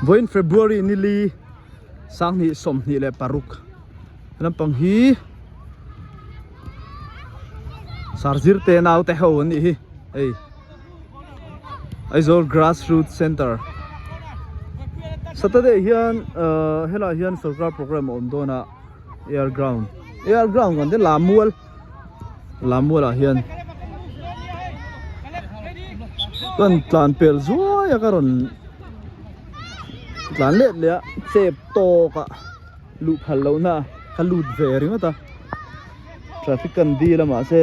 Vawiin February nili sanghnih 26 lampang hi Sarzir te naute ho an nih hi hei Aizawl Grassroots Centre Saturday hian ahh helaiah hian sorkar programme a awm dawn a air ground air ground kan ti Lammual Lammual ah hian kan tlan pel zuai a ka rawn tlan let leh a chep tawk a luh phal loh na ka lut ve ringawt a traffic kan dil a mahse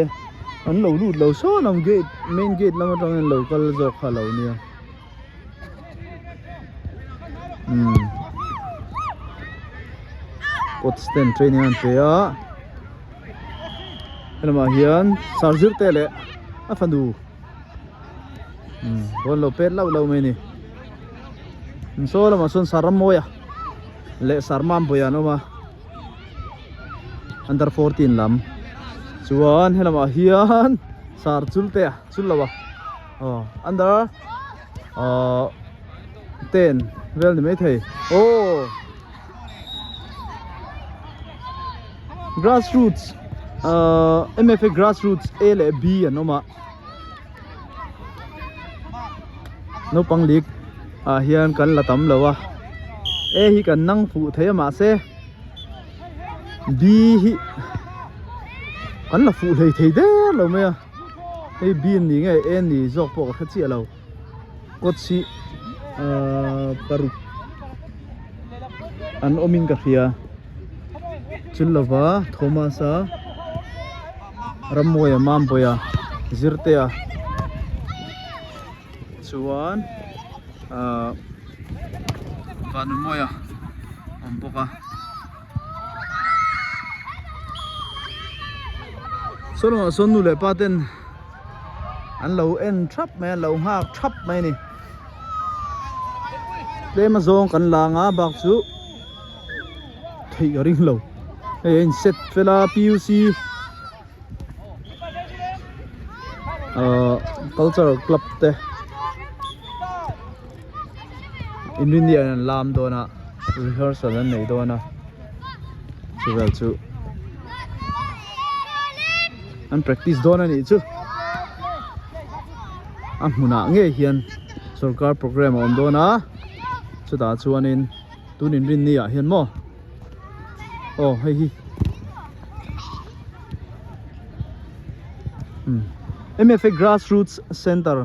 an lo lut lo sawn ang gate main gate lam atangin lo kal zawk kha a lo nia umm coach ten training an pe a helamah hian sir te leh a fanu umm dawn lo pet lauh lauh mai a ni saw lamah sawn Saramawi a. Leh Sarmam Bawih an awm a under 14 lam chuan helamah hian sar chul te a chul lo a aw under ahh 10 vel ni maithei aw grassroots ahh M_F_A grassroots A leh B an awm a naupang lik ah hian kan la tam lo a a hi kan nang fuh thei a mahse b hi kan la fuh hlei thei der lo mai a hei b ni nge a ni zawk pawh ka hre chiah lo coach hi ahh paruk an awm in ka hria chulova Thomas a. Rammuaia Mambawiha Zirtea chuan ahh Vanunmawia a awm bawk a saw lamah sawn nu leh pa ten an lo en thap mai a an lo nghak thap mai a ni tlem a zawng kan la ang a bak chu. Theih ka ring lo hei a in set fel a P_U_C ahh cultural club te inrinni ah an lam dawn a rehearsal an nei dawn a chuvel chu an practice dawn a nih chu a hmunah ngei hian sorkar programme a awm dawn a chutah chuanin. Tun inrinni ah hian maw aw hei hi umm M_F_A grassroots center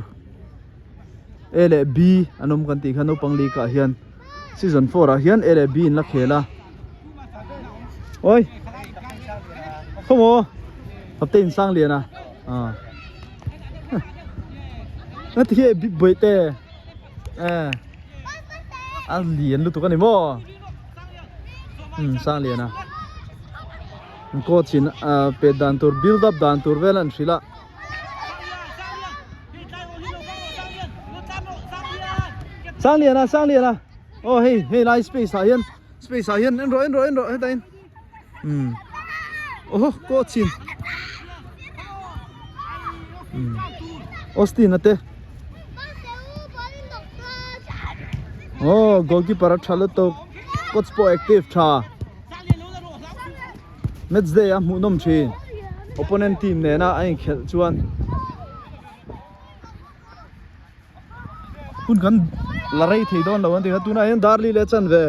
A leh B an awm kan tih kha naupang league ah hian season 4 ah hian A leh B an la khel a oi khawmaw captain Sangliana ah heti hi big boy te eh. A lian lutuk a ni maw umm sang lian a coach in ah pet dan tur build up dan tur vel an hrilh a. Sang lian a sang lian a aw hei hei lai space ah hian space ah hian en rawh en rawh en rawh heta in umm aw coach in umm Austin a te. Aw goalkeeper a tha lutuk coach pawh active tha match day a hmuh nawm thin opponent team nena a inkhelh chuan hun kan la rei thei dawn lo an ti kha tunah hian dar li leh chanve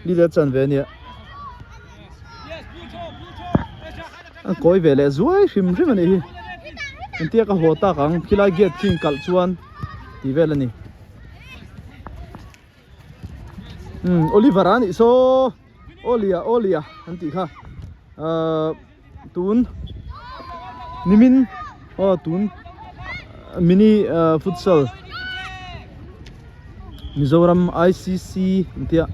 li leh chanve a nia a kawi ve leh zuai hrim hrim a nih hi engtia ka haw tak ang khilai gate khi in kalh chuan tih vel a ni umm Oliver a nih saw Olia Olia an tih kha ahh tun nimin aw tun mini ahh futsal Mizoram I_C_C an tia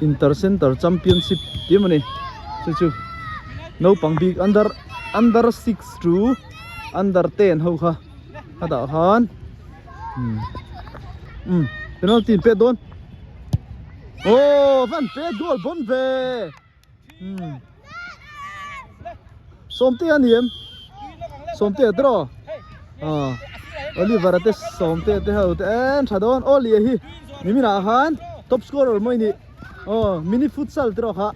inter center championship tih emaw ni chu chu naupang bik under under six to under 10 ho kha a dah khan umm umm penalty an pek dawn aw van pek goal bawn ve umm sawmte a ni em sawmte a draw ah. Oliver a te sawm te te ho te en tha dawn aw lia hi nimin ah khan top scorer mawi ni aw mini futsal te rawh kha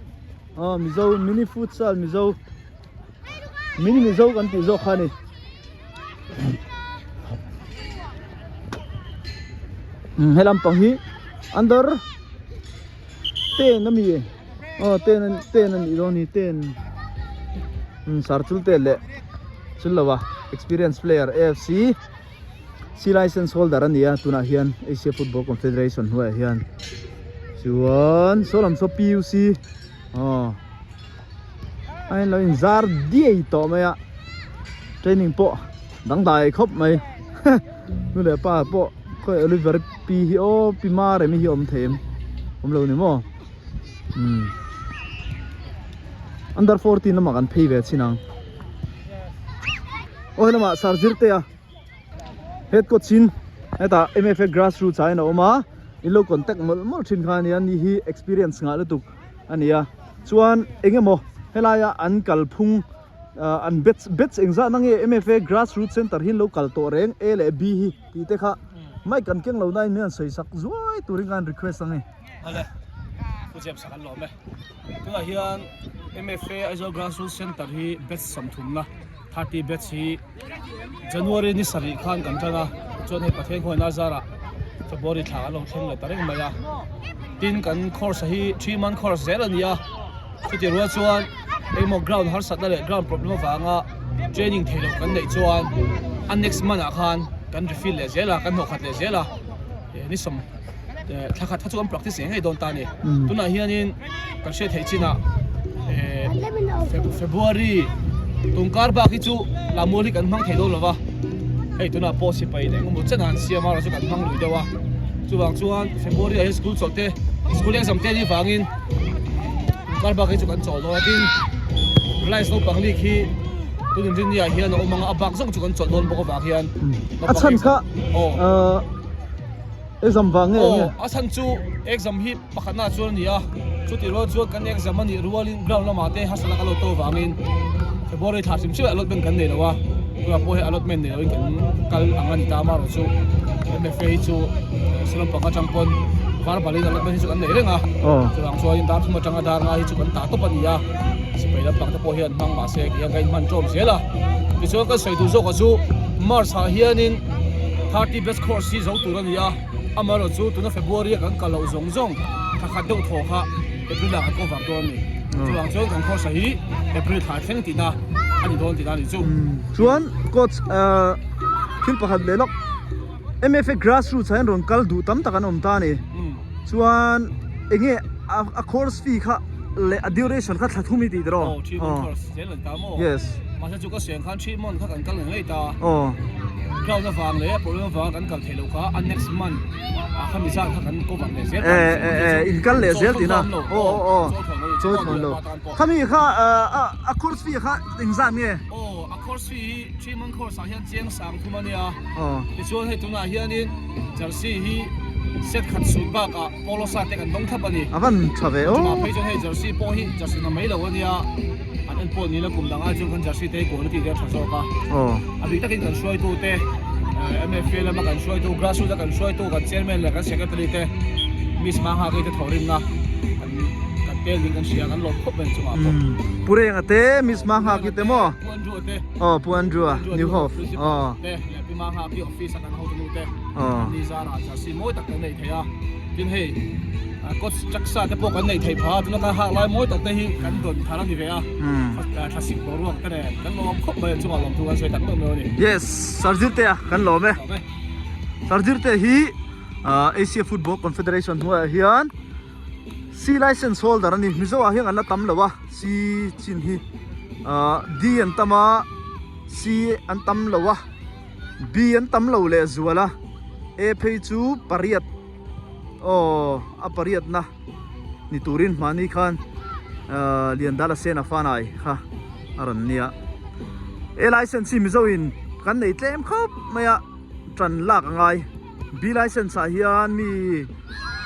aw mizo mini futsal mizo mini mizo kan tih zawk kha a ni. Helam pang hi under ten a mi aw ten ten a nih dawn hi ten sar chul te leh chul lo a experience player A_F_C C license holder a ni a tunah hian Asia Football Confederation hnuaiah hian chuan saw lam saw P_U_C aw a in lo in zar diai tawh mai a training pawh dangdai khawp mai nu leh pa pawh khawi Oliver pi hi aw pi ma remi hi awm thei em awm lo ni maw umm under 14 lamah kan phei ve chin ang aw helamah sir zirtea head coach in hetah M_F_A grassroots ah hian a awm a in lo contact mawlh mawlh thin kha ania ni hi experience ngah lutuk a ni a chuan eng emaw helaia an kalphung ah an batch batch engzah na nge M_F_A grassroots center hi an lo kal tawh reng A leh B hi tih te kha mic an keng lo na in min han sawi sak zuai turin khan request ang e. Awle Pu James a kan lawm e. Tunah hian M_F_A Aizawl grassroots center hi batch sawmthumna 30 batch hi January ni sarih khan kan tan a chuan hei Pathian khawngaihna zarah February thla an lo thleng leh ta reng mai a tin kan course hi three month course zel a ni a chutih rual chuan engemaw ground harsatna leh ground problem avanga training theih loh kan neih chuan a next month ah khan kan refill leh zel a kan hnawh khat leh zel a ni sawm thla khat kha chu kan practice ngei ngei dawn ta a ni tunah hianin kan hriat theih chinah February tungkar bak hi chu Lammual hi kan hmang thei dawn lo va hei tunah pawh sipai leh engemaw chen an siam a chu kan hmang lui deuh a chuvang chuan February ah hian school chawlh te school exam te anih vangin tungkar bak hi chu kan chawl dawn a tin Reliance naupang league hi tun inrinni ah hian a awm ang a a bak zawng chu kan chawlh dawn bawk avang hian a chhan kha exam vang nge enge a chhan chu exam hi Pakhatna chuan a ni a, chutih rual chuan kan exam a nih rualin ground lamah te harsatna kan lo to vangin February thla hrim hrim ah allotment kan nei lo a, tunah pawh hei allotment nei loin kan kal ang a ni ta amaherawh chu MFA hi chu Salom panga atang pawn varbalin allotment hi chu kan nei reng a, chuvang chuanin dar thum atanga dar nga hi chu kan tah tawp a ni a, sipai lampang te pawh hian hmang mahse ti hian kan inhman ṭawm zel a, tichuan kan sawi duh zawkah chu March ah hianin 30 batch course hi zo tur a ni a. Amaherawh chu tuna February a kan kal loh zawng zawng thla khat deuh thaw kha April ah kan cover dawn a ni. Chuvang chuan kan course hi April thla thleng tihna a ni dawn tihna a ni chu. Chuan coach thil pakhat leh lawk MFA grassroots ah hian rawn kal duh tam tak an awm ta a ni. Chuan enge a course fee kha leh a duration kha thla thum i tih tiraw? Aw 3 month course zel an ta maw? Yes. Mahse chu ka seng khan 3 month kha kan kal ngei ngei ta. Aw. Ground avang leh problem avanga kan kal theih loh kha a next month ah kha mi zat kha kan cover leh zel ta. Eh eh eh in kal leh zel tihna. Aw aw aw. Chawi thawn lo. Khami kha a course fee kha engzat nge? Aw a course fee hi 3 month course ah hian chiang sang thum a nia. Aw. Tichuan hei tunah hianin jersey hi set khat sut bakah Polo sa te kan dawng thlap a ni. A van tha ve aw. Chumah phei chuan hei jersey pawh hi jersey na mai lo a nia. An en pawh ni la kum dang ai chuan kan jersey te hi quality te a tha zawk a. Aw. A bik takin kan hruaitu te MFA lama kan hruaitu grassroots a kan hruaitu kan chairman leh kan secretary te Miss Manghaki te thawhrimna kan kan tel ding kan hria kan lawm khawp mai chungah pawh. Pu Renga te Miss Manghaki te maw? Pu Andrew te. Aw Pu Andrew a New Hope. Aw. Te leh Pi Manghaki office a kan hotunu te. Aw. Ni zarah jersey mawi tak kan nei thei a. Tin hei coach Chaksa te pawh kan nei thei phah a tuna kan hak lai mawi tak te hi kan dawn thar a ni ve a thlasik boruak te nen kan lawm khawp mai a chungah lawmthu kan sawi tak deuh mai a ni. Yes, Sir Zirtea kan lawm e. Sir Zirtea hi Asia Football Confederation hnuaiah hian C license holder a ni. Mizo ah hian an la tam lo a, C chin hi D an tam a, C an tam lo a. B an tam lo leh zual a, A phei chu pariat aw a pariat na ni turin hmani khan ahh Liandala Sena Fanai kha a rawn nia. A license hi Mizo in kan nei tlem khawp mai a, tan lak a ngai. B license ah hian mi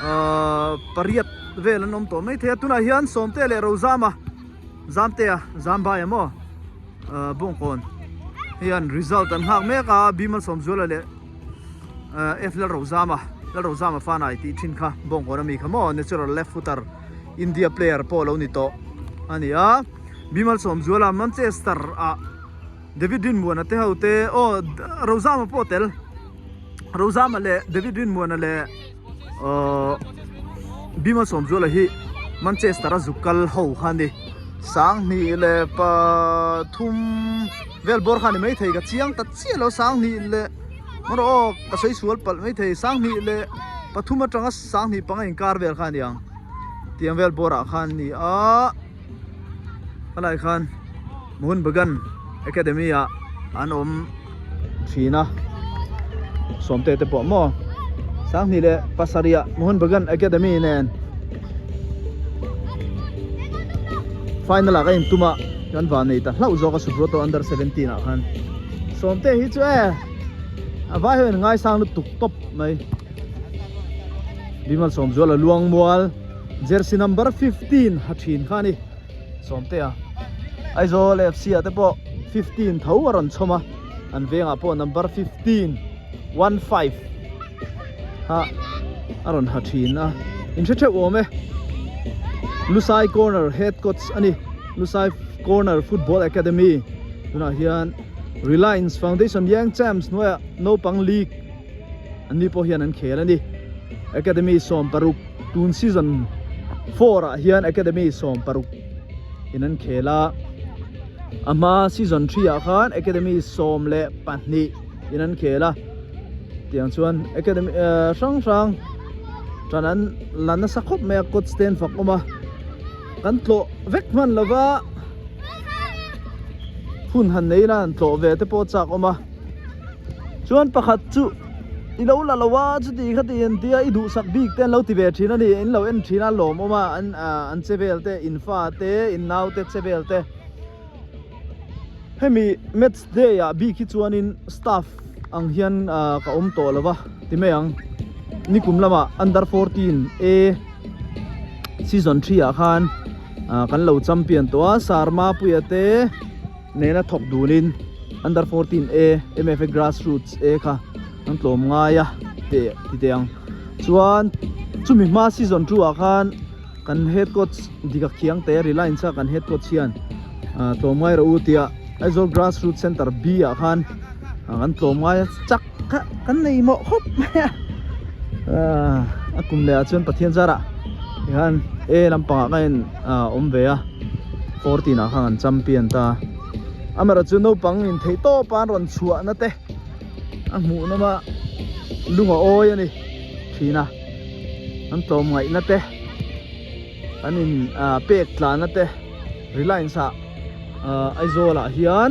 ahh pariat vel an awm tawh mai thei a, tunah hian Sawmte leh Rozama Zamtea Zambaia maw. Bawngkawn hian result an nghak mek a, Bimal Sawmzuala leh F Lalrozama Lalrozama Fanai tih thin kha Bawngkawn ami kha maw natural left footer India player pawh lo ni tawh a ni a Bimal Sawmzuala Manchester ah David Rinmuana te ho te aw Rozama pawh tel Rozama leh David Rinmuana leh Aww Bima Sawmzuala hi Manchester a zuk kal ho kha a ni Sanghnih leh pathum vel bawr kha a ni maithei ka chiang ta chiah lo Sanghnih leh marawh aw ka sawi sual palh maithei Sanghnih leh pathum atanga Sanghnih panga inkar vel kha a ni ang tiang vel bawrah khan a ni a helai khan Mohun Bagan Academy ah an awm thin a sawmte te pawh maw sanghnih leh pasarih ah Mohun Bagan Academy nen final ah ka intum a kan van nei ta hlauh zawk a Subroto under 17 ah khan sawmte hi chu e a vai ho in ngaisang lutuk tawp mai Bimal Sawmzuala Luangmual jersey number 15 ha thin kha a ni. Sawmtea Aizawl FC ah te pawh 15 tho a rawn chhawm a an vengah pawh number 15 15 ha a rawn ha thin a in hre theuh awm e Lusai Corner head coach a ni Lusai Corner Football Academy tunah hian Reliance Foundation Young Champs hnuaiah naupang league an ni pawh hian an khel a ni Academy 16 Tun season 4 ah hian Academy 16 in an khel a, a hma season 3 ah khan Academy 12 in an khel a, tiang chuan Academy hrang hrang tan an la nasa khawp mai a coach te an fak awm a, kan tlawh vek hman lova hun han nei ila han tlawh ve te pawh a chak awm a. Chuan pakhat chu i lo la lo a chuti kha ti an tia i duhsak bik te an lo ti ve thin a ni in lo en thin a lawmawm a an ah an che vel te in fa te in nau te che vel te hemi match day ah bik hi chuanin staff ang hian ah ka awm tawh lo va ti mai ang nikum lamah under 14 A season 3 ah khan ah kan lo champion tawh a Sarma puia te. Nena thawk dunin under 14 A MFA grassroots A kha an tlawm ngai a teh ti teh ang chuan chumi hma season 2 ah khan kan head coach Dika Khiangte Reliance a kan head coach hian ah tlawm ngai rawh u tia Aizawl grassroots center B ah khan kan tlawm ngai a chak kha kan nei mawh khawp mai a ah a kum leh ah chuan Pathian zarah tikhan A lampangah khan in ah awm ve a. 14 ah khan an champion ta amaherawh chu naupang in theih tawp a an rawn chhuah na te a hmuh nawm a lung a awi a ni thin a an tlawm ngaih na te an in ah pek tlan na te Reliance ah ah Aizawl ah hian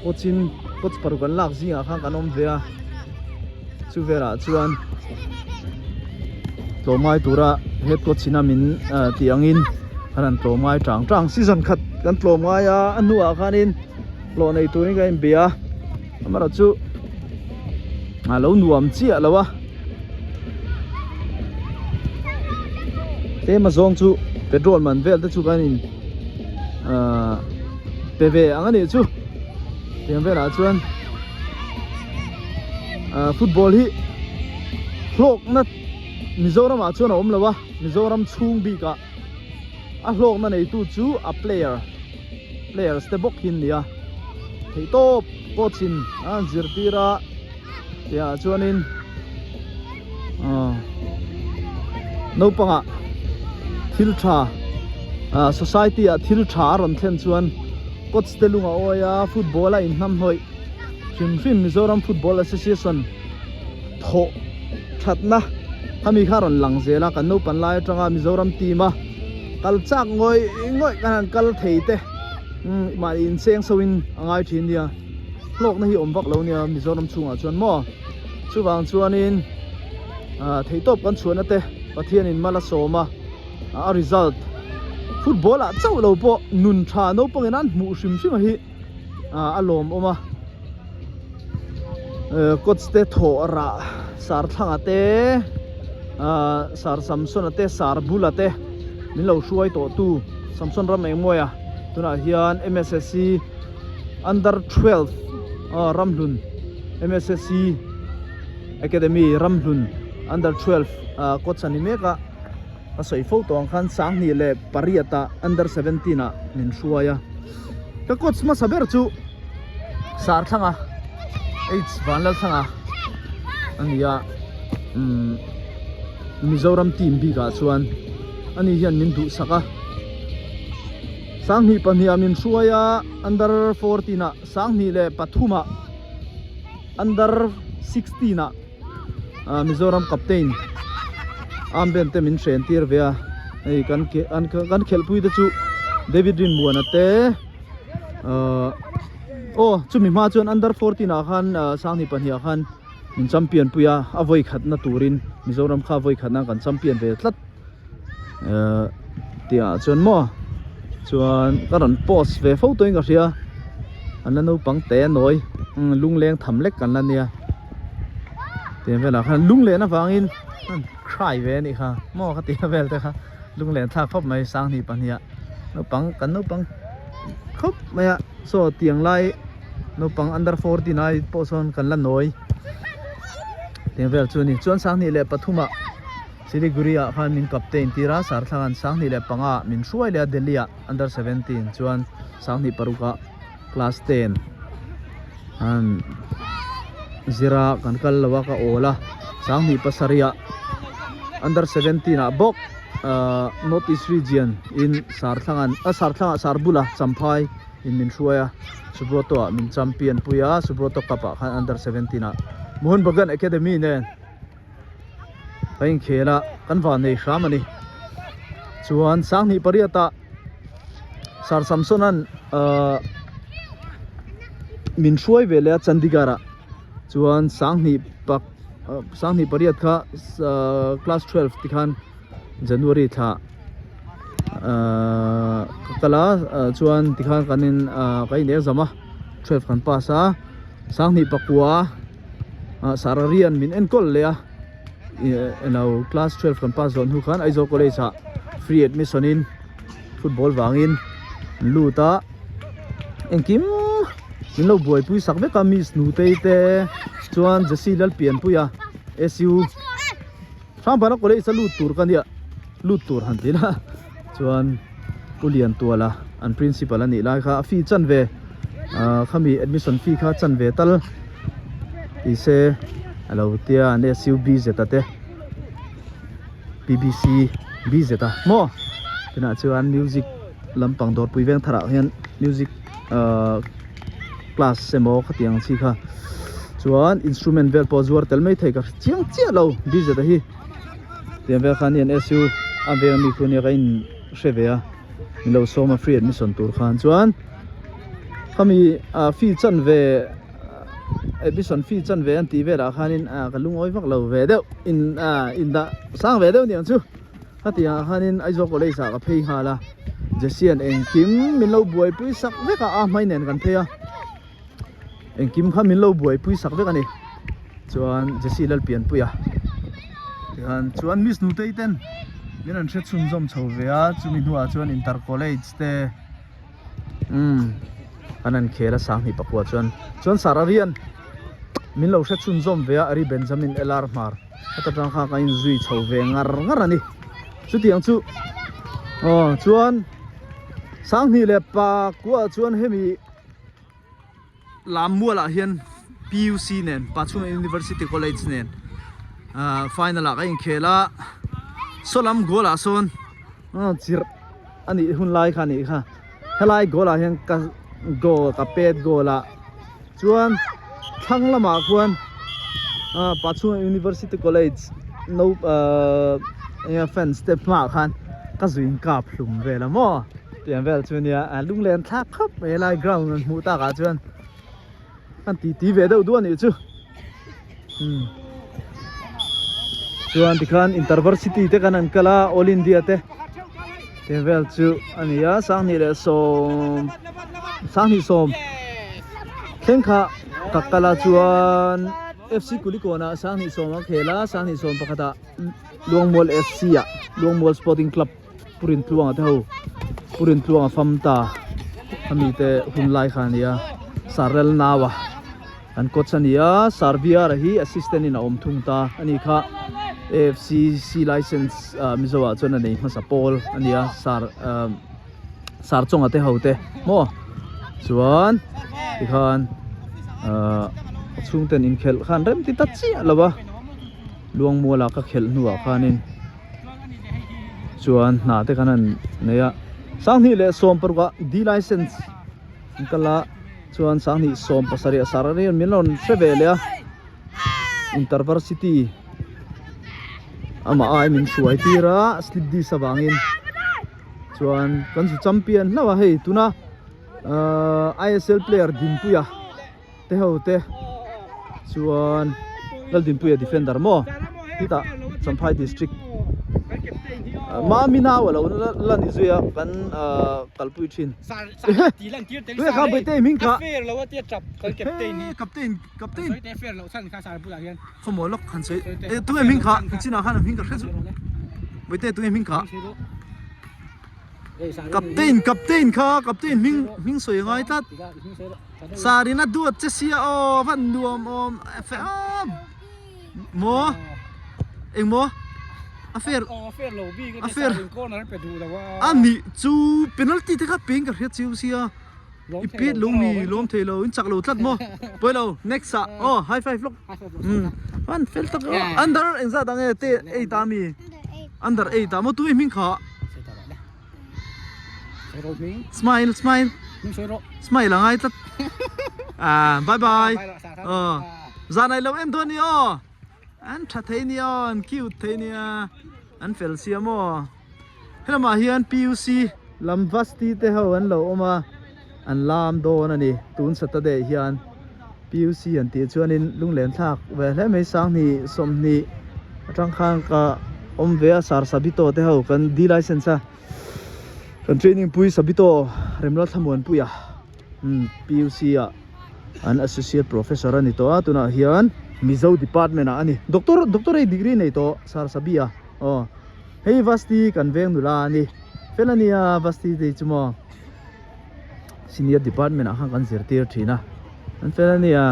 coach in coach paruk an lak zingah khan kan awm ve a chu velah chuan tlawmngai tura head coach in a min ah tih angin an han tlawmngai tang tang season khat kan tlawmngai a a hnuah khanin hlawh nei turin ka inbia amaherawh chu a lo nuam chiah lo a tlem azawng chu petrol man vel te chu kan in ah pe ve ang a nih chu tiang velah chuan. Ah football hi hlawkna Mizoram ah chuan a awm lo a Mizoram chhung bik ah a hlawkna neitu chu a player players te bawk hi an ni a theih tawp coach in a han zirtir a tih ah chuanin ah naupang ah thil tha ah society ah thil tha a rawn thlen chuan coach te lung a awi a football a inhnamhnawih. Hrim hrim Mizoram Football Association thawh thatna khami kha rawn lang zel a, kan naupan lai atanga Mizoram team a kal chak ngawih ngawih kan han kal thei te umm mahni incheng so in a ngai thin nia hlawkna hi awm vak lo nia Mizoram chhungah chuan maw chuvang chuanin ah theihtawp kan chhuahna te Pathianin mal a sawm a a result football ah chauh lo pawh nun tha naupangin an hmuh hrim hrim a hi. ah a lawm awm a eh coach te thawh rah sar thlanga te ah sar samsona te sar bula te min lo hruai tawh tu samson ram engmawia tunah hian mssc under 12 ah ramhlun mssc. Academy Ramhlun under 12 ah coach a ni mek a a sawi fo tawh ang khan sanghnih leh pariat ah under 17 ah min hruai a ka coach hmasa ber chu Sarthlanga H Vanlalthlanga a ni a umm Mizoram team bik ah chuan ani hian min duhsak a sanghnih pahnih ah min hruai a under 14 ah sanghnih leh pathum ah under 16 ah ah Mizoram captain armband te min hren tir ve a hei kan an kan khelhpui te chu David Rinmuana te ahh aw chumi hma chuan under 14 ah khan ah sanghnih pahnih ah khan min champion pui a a vawi khatna turin Mizoram kha vawi khatna kan champion ve tlat ehh tih ah chuan maw chuan ka rawn post ve fo tawhin ka hria an la naupang te nawi lungleng tham lek kan la nia tiang velah khan lunglen avangin an cry ve anih kha maw ka tih vel te kha lunglen thlak khawp mai sanghnih pahnih ah naupang kan naupang khawp mai a saw tiang lai naupang under 14 ai pawh sawn kan la nawi tiang vel chu a ni chuan sanghnih leh pathum ah. Siliguri ah khan min captain tir a, Sarthlangan 2005 ah min hruai leh a Delhi ah under 17 chuan 2006 ah class 10 an zira kan kal lo a ka awl a, 2007 ah under 17 ah bawk ahh North East Region in Sarthlangan ah Sarthlangah Sarbula Champhai in min hruai a, Subroto ah min champion pui a, Subroto Cup ah khan under 17 ah Mohun Bagan Academy nen. Ka inkhel a kan van nei hram a ni chuan sanghnih pariat ah sir samson an ahh min hruai ve leh a chandigarh ah chuan sanghnih pak sanghnih pariat kha ahh class 12 tikhan january thla ahh ka kal a chuan tikhan kan in ahh ka in exam a 12 kan pass a sanghnih pakua. ah sararian min enkawl leh a ih elo class 12 kan pass zawh hnu khan Aizawl college ah free admission in football vangin an lut a engkim min lo buaipui sak vek a miss nutei te chuan Jessie Lalpianpuia S_U Hrangpana college a lut tur ka nia lut tur han ti la chuan Pu Liantuala an principal a nih lai kha a fee chan ve ah khami admission fee kha chan ve tal ti se a lo tia an S_U_B zeta te P_B_C B zeta maw tunah chuan music lampang dawrpui veng tharah hian music ah class emaw khatiang chi kha chuan instrument vel pawh zuar tel mai thei ka hre chiang chiah lo B zeta hi. Tiang vel khan hian S_U a veng ami khu nia ka in hre ve a min lo sawm a free admission tur khan chuan khami ah fee chan ve admission fee chan ve an tih velah khanin ah ka lungawi vak lo ve deuh in ah in dah sang ve deuh niang chu khatiang ah khanin Aizawl college ah ka phei nghal a Jessian engkim min lo buaipui sak vek a a hmai nen kan phei a. Engkim kha min lo buaipui sak vek a ni chuan Jessie Lalpianpuia tihian chuan Miss Nutei ten min rawn hre chhunzawm chho ve a chumi hnuah chuan inter college te umm an han khel a sanghnih pakua chuan chuan Sararian min lo hre chhunzawm ve a Ari Benjamin LR Hmar heta tang kha ka inzui chho ve ngar ngar a ni chutiang chu aw chuan sanghnih leh pakua chuan hemi. Lam mualah hian PUC nen Pachhunga University College nen ah final ah ka inkhel a saw lam goal ah sawn chirh a nih hun lai kha a nih kha helai goal ah hian ka goal ka pet goal a chuan thlang lamah khuan ah Pachhunga University College no ah eng nge fans te hmaah khan ka zuin kap hlum vel a maw. Tiang vel chu nia a lunglen thlak khawp mai a lai ground an hmuh takah chuan an ti ti ve deuh duh a nih chu umm chuan tikhan interversity te kan han kal a all india te tiang vel chu a ni a sanghnih leh sawm sanghnih sawm thleng kha ka kal a chuan F_C Kulikawn ah sanghnih sawm a khel a sanghnih sawm pakhat ah Luangmual F_C ah Luangmual sporting club. Purin tluanga te ho Purin tluanga fam ta ami te hun lai kha ania Sarel naua An coach a ni a, Sarviara hi assistant in a awm thung ta a ni kha. AFC C license ah Mizo ah chuan a nei hmasa pawl a ni a, Sar ah Sar chawnga te ho te maw chuan tikhan ah a chhungten inkhelh khan rem ti ta chiah lo a, Luangmuala ka khelh hnuah khanin chuan hna te khan an nei a, 2016 ah D license an kal a. Chuan 2017 a sar anian min rawn hre ve leh a Intervarsity amah ai min hruai tir a slip disc avangin chuan kan zu champion hlauh a hei tuna ahh I_S_L player Dinpuia te ho te chuan Laldinpuia defender maw hetah Champhai district Mami nau alo la ni zui a kan ahh kalpui thin. Tui kha Bawihtei hming kha Captain Captain Khawmaw lawk han sawi eh tunge hming kha chinah khan a hming ka hre chu Bawihtei tunge hming kha Captain Captain kha Captain hming hming sawi a ngai tlat Sarina duat che sia aw van nuam awm fe a Maw? Eng maw? A fair Aw a fair lo bik a fair in corner pe duh lo a. A nih chu penalty te kha peng ka hriat chiu sia. I pet lo mi lawm thei lo in chak lo tlat maw? Pawi lo next ah aw high five lawk. Um an fel tak under engzat ang e te eight ah mi under eight ah maw tu hming kha Smile smile Smile a ngai tlat Ah bye bye Aw Zan ai lo em dawn ni aw An tha thei nia aw an cute thei nia An fel sia maw Helamah hian PUC lam vasti te ho an lo awm a an lam dawn a ni tun Saturday hian PUC an tih chuanin lunglen thlak ve hle mai 2020 atang khan ka awm ve a sar Sabito te ho kan D license a kan training pui Sabito Remlal Thlamuanpuia umm PUC ah an associate professor a ni tawh a tunah hian Mizo department ah a ni doctor doctor hei degree nei tawh sar Sabia aw hei Vasti kan veng nula a ni fel a nia Vasti te chu maw. Senior department ah khan kan zirtir thin a an fel a nia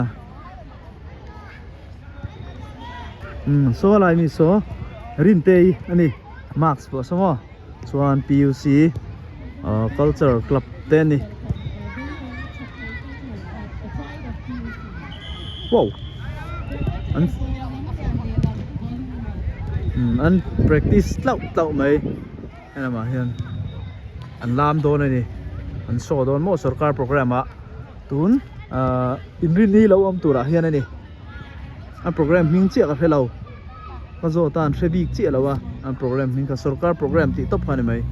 umm saw lai mi saw Rintei a ni mask pawh a saw maw chuan P_U_C ah culture club te a ni wow an umm an practice tlauh tlauh mai. Helamah hian an lam dawn a ni an show dawn maw sorkar program ah tun ahh inrinni lo awm turah hian a ni a program hming chiah ka hre lo ka zawt a an hre bik chiah lo a an program hming kha sorkar program tih tawp kha a ni mai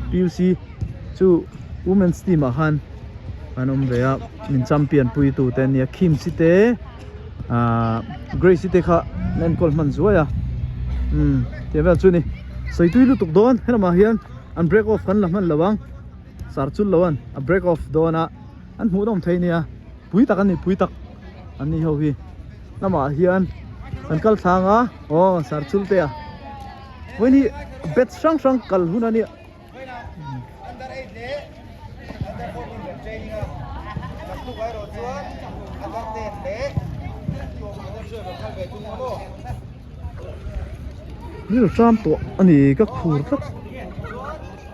P_U_C chu women's team ah khan an awm ve a min champion pui tu te ania Khimsi te. Ahh Grace te kha an enkawl hman zuai a umm tih vel chu ni sawi tui lutuk dawn helamah hian an break off kan la hman lo ang sar chul lo an a break off dawn a an hmuh nawm thei nia pui tak an ni pui tak an ni ho hi lamah hian kan kal thlang a aw sar chul te a vawiin hi batch hrang hrang kal hun a nia. Ni ram tawh a ni ka khur tlat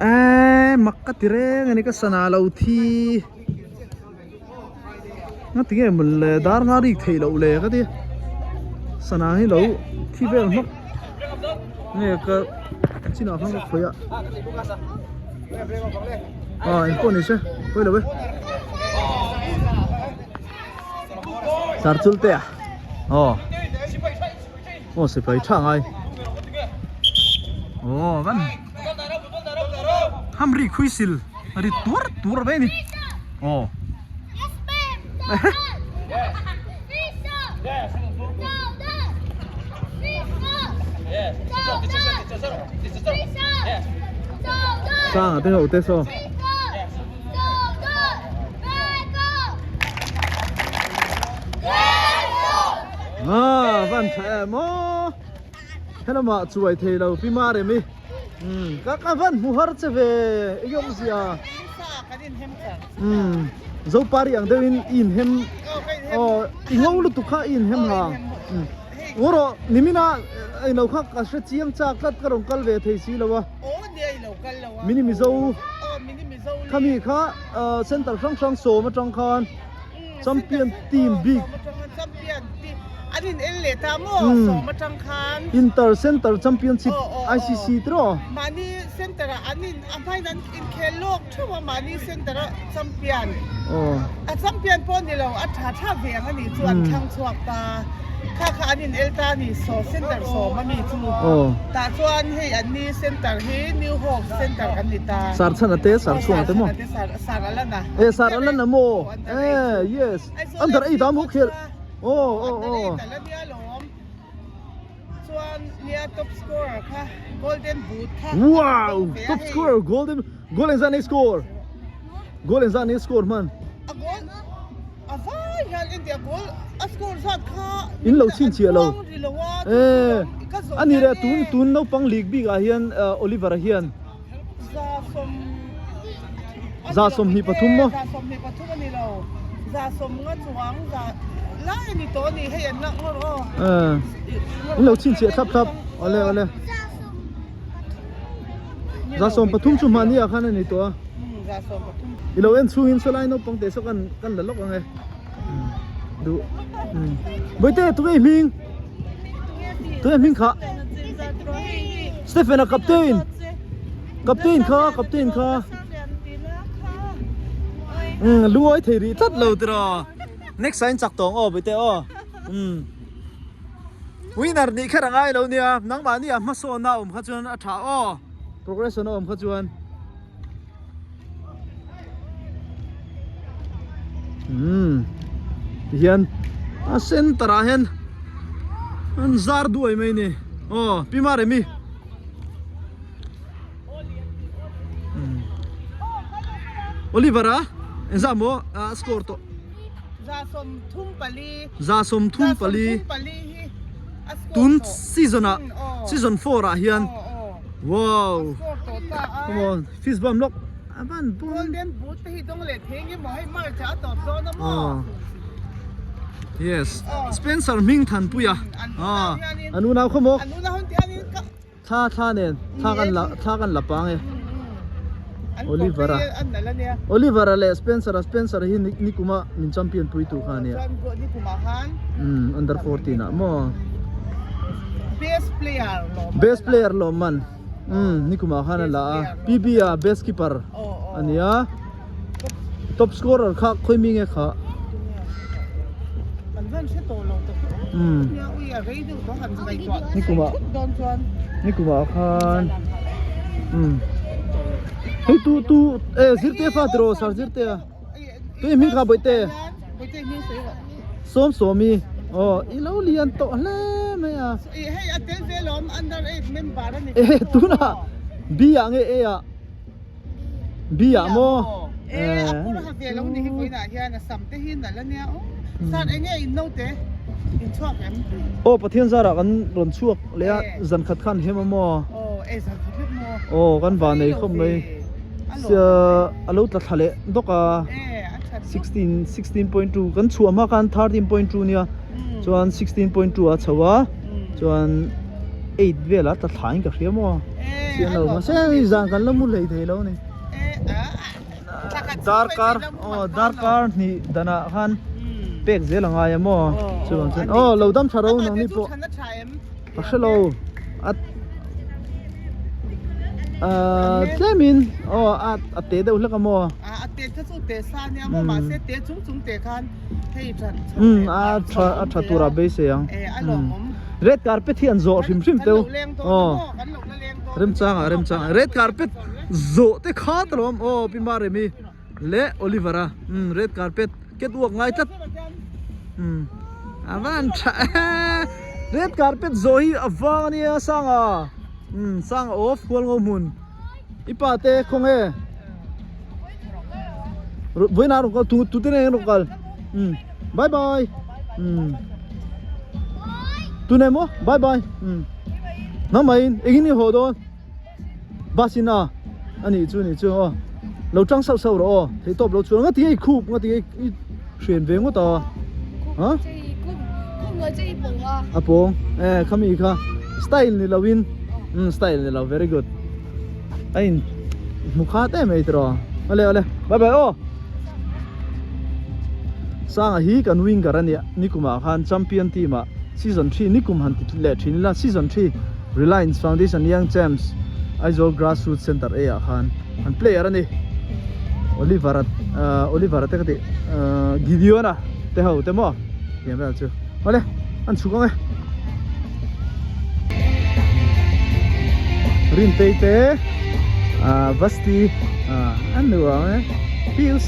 eee mak ka ti reng a ni ka sana lo thi nga tinge maw le dar nga rik theih loh le ka ti sana hi lo thi vel hnawk nge ka chinah khan ka khawih a ah engpawh ni se pawi lo e sar chul te a aw aw sipai tha ngai aw van hamri khuisil a ri tuar tuar mai a ni aw sang a te ho te saw ah van tha em aw helamah chuai thei lo pi ma rem i umm ka ka van hmu har che ve eng awmzia. Umm Zopari ang deuhin i inhem aw i ngo lutuk kha i inhem ha umm ngaw rawh nimina englo kha ka hre chiang chak tlat ka rawn kal ve thei si lo a mini mizo khami kha center hrang hrang sawm atang khan champion team bik inter center championship ICC tiraw. Inkhel lawk theuh a mahni center a champion a champion pawh ni lo a tha tha ve ang a nih chu an thlang chhuak ta kha kha an in el ta a ni saw center sawm a mi chu tah chuan hei an ni center hi new hope center kan ni ta sar chhan ate sar chhuang ate maw sar alana e sar alana maw e yes under eight a maw khel aw aw aw Chuan nia top scorer kha golden boot kha Wow! Top scorer golden goal engzah nei score? Goal engzah nei score hman? A goal a vai hian India goal a score zat kha In lo chhin chiah lo. Eh a ni reh tun tun naupang league bik ah hian Oliver a hian Za 23 maw? Za 23 a ni lo. Za sawm nga chuang za lai a ni tawh a ni hei an lak ngawr aw. Eh in lo chhinchhiah thlap thlap awle awle. Za 13 chu hmahni ah khan a ni tawh a. Za 13. I lo en chhungin sawlai naupang te saw kan kan la lawk ang e. Duh. Bawihte tunge i hming? Tunge hming kha? Stephen a captain. Captain kha captain kha. Um lungawi thei rih tlat lo tiraw. Next ah in chak tawng aw bawihte aw. Um winner nih kher a ngai lo nia nangmahni ah hmasawnna a awm kha chuan a tha aw. Progression a awm kha chuan. Umm tihian a center ah hian an zar duai mai ni aw pi mar emi umm Oliver a engzah maw a score tawh 34 tun season ah season 4 ah hian wow come on fist bump lawk a ban bawm golden boot te hi dawng leh thei nge maw hei march ah a tawp dawn a maw yes Spencer hming thanpuia ah an unau khaw maw an unau hun tihian in ka Thla thla nen thla kan la thla kan la pang e. Oliver a Oliver a leh Spencer a Spencer hi nikuma min champion pui tu kha ania. Um under 14 ah maw. Best player lawm. Best player lawm man. Um nikuma khan a la a. PB a best keeper ania. Top scorer kha khawi mi nge kha? Umm Nikumah Nikumah khan umm hei tu tu e zirte fa tiraw sir zirte a tu i hming kha bawihte sawm sawmi aw i lo lian tawh hle mai a e tunah B ah nge A ah. B ah maw? E a pur ha ve lo ni hi vawiinah hian a sam te hi nalh ania aw sir enge in naute in chhuak em? Aw Pathian zarah kan rawn chhuak leh a zan khat khan hem a maw? Aw e zan khat hlek maw? Aw kan van nei khawp mai a lo tla thla leh dawk a 16 16.2 kan chhuah hma khan 13.2 nia chuan 16.2 a chho a chuan 8 velah tla thla in ka hria maw? Chian lo mahse hei zan kan la mu hlei thei lo a ni. Darkar aw darkar hnih danah khan pek zel a ngai a maw chuvang chuan aw lo dam tha ro nang ni pawh ka hre lo a ah tlemin aw a a te deuh hlek a maw a te kha chu te sa nia maw mahse te chung chung te khan hei that umm a tha a tha tur a beisei ang red carpet hi an zawh hrim hrim teu aw Remchangah remchangah red carpet zawh te kha ta lawm aw Pi Maremi leh Oliver a umm red carpet catwalk ngai tlat umm a van tha e red carpet zawh hi a vang ania sanga umm sanga off hual ngo hmun i pa te khawnge vawiinah rawn kal tu tute nen rawn kal umm bye bye umm tunah maw bye bye umm. Nangmahin engin nge haw dawn? Bus in a a nih chu nih chu aw. Lo tang sauh sauh rawh aw, theih tawp lo chuan ngati nge i khup, ngati nge i hrian ve ngawt a? Ha? A pawng, eh khami kha style ni lo in, um style ni lo, very good. A in hmu khat em ei tiraw. Awle awle, bye bye aw. Sanga hi kan winger a nia, nikumah khan champion team ah season 3 nikum han ti leh thin ila, season 3 Reliance Foundation Young Champs Aizawl Grassroots Centre A ah khan an player a ni. Oliver a Oliver a te ka tih Gideon a te ho te maw tiang vel chu. Awle an chhuk ang e. Rintei te Vasti an nu ang e. PUC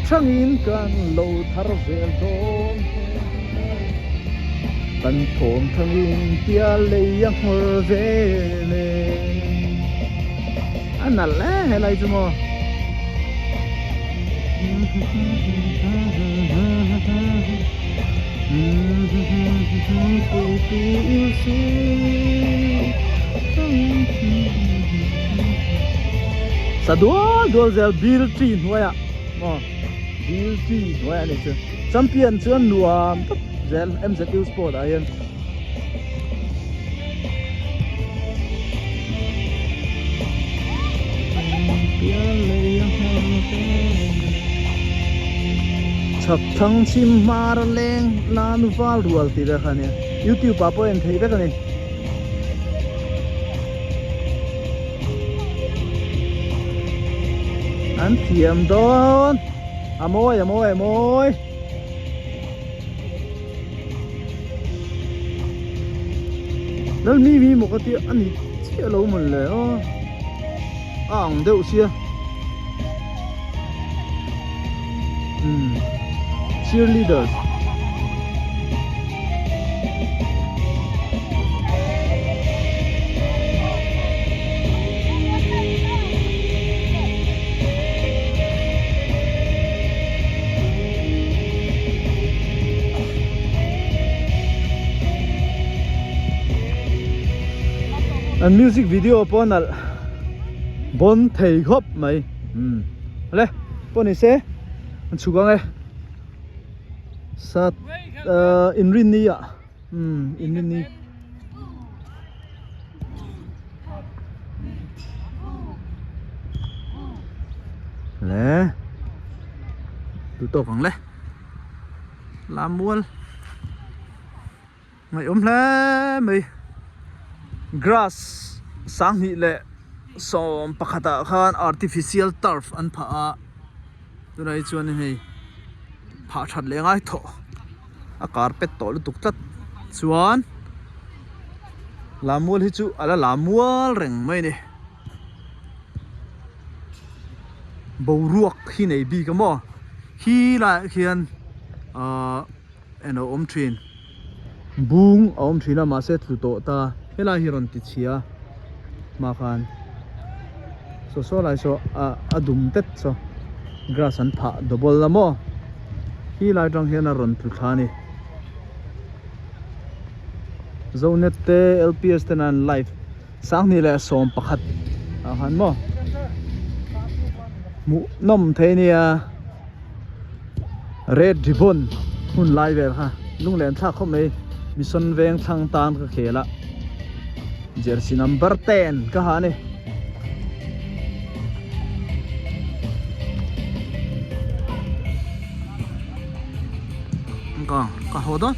thangin kan lo thar vel dawn kan thawm thangin tia lei a nghawr vel e. A nalh e helai chu maw. Sa dual dual zel bill tree hnuaiah maw bill tree hnuaiah a ni chu champion chu an nuam tawp zel M_Z_U sport ah hian. Chhak thang chhim hmar a leng la nu val rual tih vel kha a nia youtube ah pawh a en theih vek a ni. An thiam dawn a mawi a mawi a mawi. Lal mi mi maw ka tia a ni chiah lo mawn le aw a ang deuh sia umm cheerleaders An music video pawh a nalh bawn thei khawp mai umm le pawh ni se an chhuk ang e sat ahh inrinni ah umm inrinni. Le tu tawk ang le lam mual ngaihawm hle mai grass sanghnih leh sawm pakhat ah khan artificial turf an phah a tunah hi chuan hei phah that leh ngai tawh. a carpet tawh lutuk tlat chuan lam mual hi chu a la lam mual reng mai a ni boruak hi nei bik a maw khi laiah khian ahh eng a awm thin bung a awm thin a mahse tlu tawh ta helai hi rawn ti chhia hma khan saw saw lai saw ah a dum tet saw grass an phah double a maw khi lai atang hian a rawn tlu thla a ni zonet te lps te nan live sanghnih leh 11 ah khan maw hmuh nawm thei ania red ribbon hun lai vel kha lunglen thlak khawp mai mission veng thlang tan ka khel a jersey number 10 ka ha a ni. Ka ka haw dawn.